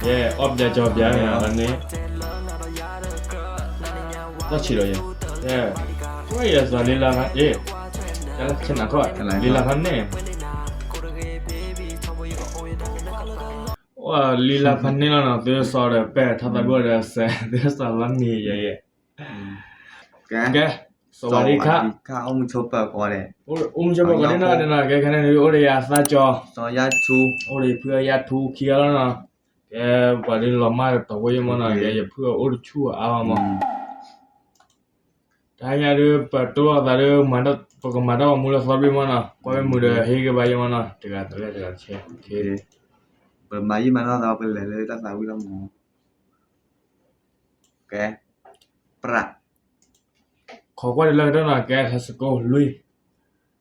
ယဲ အီၣ်ပျးကၠီပျးန့ၣ် အန့ၣ် သီၣ်ဆံးလီၤယဲ, ဝဲယဲစးလံလါဖးန့ၣ်, လံလါဖးန့ၣ်, လံလါဖးန့ၣ်လီၤနီၤ, သုစီၤဒီးပဲာ်ထီၣ်သးဘိဒီးစဲး သုစီၤလီၤမံၤယဲယဲ. ကဲ, စဝးဒံခါ, အိၣ်မူဆိပၢၤကိးဂၤဒဲး, အိၣ်မူဆိပၢၤကိးဂၤဒဲးနီၤ, ကဲခဲန့ၣ် အိၣ်ဒီးယၤသးကၠီ, အိၣ်ဒီးယဖုယါထူခံဂၤလီၤနီၤ, ကဲပှၤဒ်လီၤမၢ်တီၤဖိယဲမ့ၢ်နီၤ, ကဲယဖုအိၣ်တဆူၣ်အါဘၣ်မး, တဟါညါဒုး ပတိၢ်လိာ်သးဒီး ပကမၤတၢ်ဂီၤမူလၢသီဘ့ၣ်မ့ၢ်နီၤ, ကွၢ်မ့ၢ်မုာ်ဒီးဟ့ၣ်ဂ့ၤဘၣ်ယဲမ့ၢ်နီၤ, တဂၤတလဲတဂၤတဆဲ, ပမၤယံာ်မၤနီၢ်သး ပလဲၤလၢတၢ်သးဝံၣ်လီၤမး, ကဲ, ပြး ခိးကွၢ်ဒ်လၢကတၢၢ်နီၤ, ကဲ let's go လွံၢ်,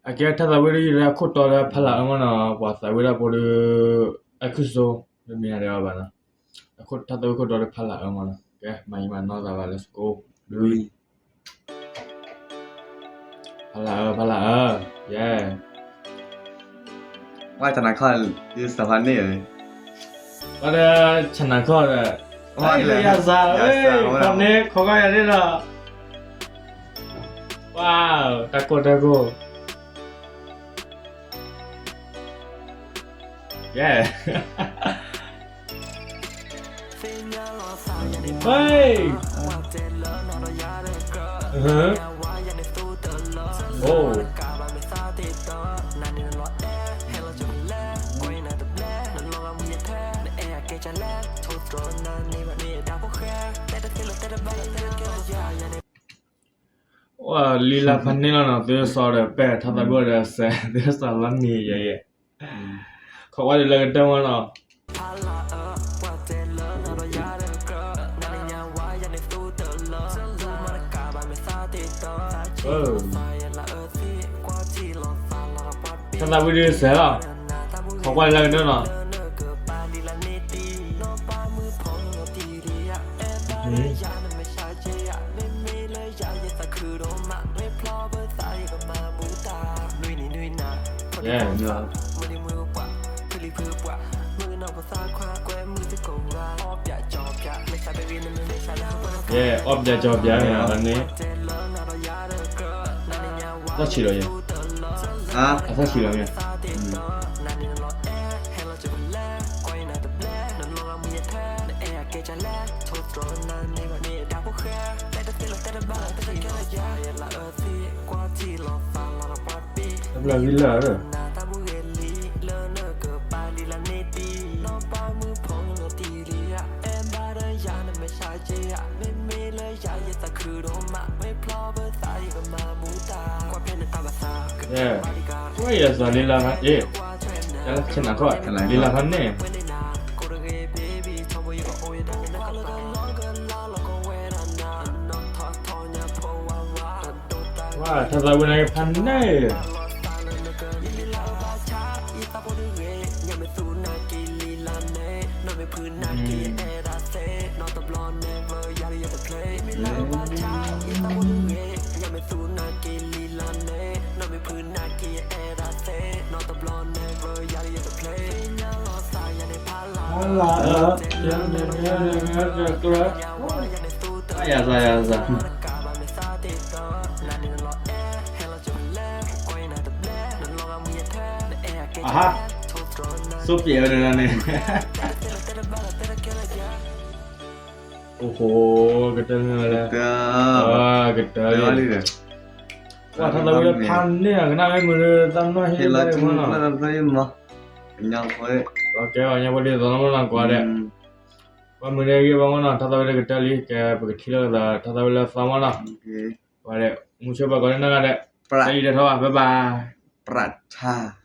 အကဲထါသးဝံၣ်ဒ်ယတၢ်ခိၣ်တီလၢဖးလၢ်အၢမ့ၢ်နီၤ, ပှၤသးဝံၣ်တၢ်ဖိဒီး အခုဆို မ့ၢ်မ့ၢ်ဒဲးဘၣ်နီၤ, အခိၣ်ထါသးဝံၣ်ခိၣ်တီလၢဖးလၢ်အၢမ့ၢ်နီၤ, ကဲ မၤယံာ်မၤနီၢ်သးဘၣ် let's go လွံၢ်, ဖးလၢ်အၢ ဖးလၢ်အၢ, ယဲ ဝဲတနၤခီၣ် ယစးဖးန့ၣ်, ဝဲဒီး ဆနၤခီၣ်ဒီး, ယစး ခီန့ၣ် ခိးကွၢ်ယၤန့ၣ်ဒီး, ဝါ, တၢ်ကိၢ်တၢ်ကိၢ်, ယဲ ဟဲ, အိၣ် လံလါဖးန့ၣ်လီၤနီၤ, သုစီၤဒီးပဲာ်ထီၣ်သးဘိဒီးစဲး သုစီၤလီၤမံၤယဲယဲ, ခိးကွၢ်ဒ်လၢကတၢၢ်မ့ၢ်နီၤ, ထါသးဝံၣ်ဒ်စဲးလီၤ, ခိးကွၢ်ဒ်လၢကတၢၢ်နီၤ. ယဲ အီၣ်ပျးကၠီပျးန့ၣ် အန့ၣ် သီၣ်ဆံးလီၤယဲ, အသီၣ်ဆံးလီၤမ့ၢ် တဘျီဂံၢ်လၢာ်ဧၢ, ဝဲယဲစးလံလါဖးန့ၣ်, လံလါဖးန့ၣ် ဝါ ထါသးဝံၣ်န့ၣ်ဖးန့ၣ်, လၢ ယၤစၢ် ယၤစၢ် အဟါ, ဆိပျဲးဝဲဒၣ်န့ၣ်, အိၣ်ဟိ, ကတၢၢ်မ့ၢ်ဝဲလၢ, ကတၢၢ်လံ, ပှၤထါသးဝံၣ်လၢဖးန့ၣ် ကနၣ်မ့ၢ်မုာ်လၢသးနီၢ်ဟ့ၣ်လၢမနီၤ, ကဲ ပှၤညါဖိဒ်သိးနီၢ်မနီၤ ကွၢ်ဒဲး, ပှၤမုာ်န့ၢ်ဂံၢ်ဘၣ်မနီၤ, ထါသးဝံၣ်လၢကတၢၢ်လံ, ကဲ ပကထံၣ်လိာ်သး ထါသးဝံၣ်လၢသီမနီၤ, ပှၤဒဲး မူဆိပၢၤကိးန့ၣ်နီၢ်ဂၤဒဲး, တၢ်အံၤဒဲးထီၣ်ဘၣ် bye bye, ပြးထါ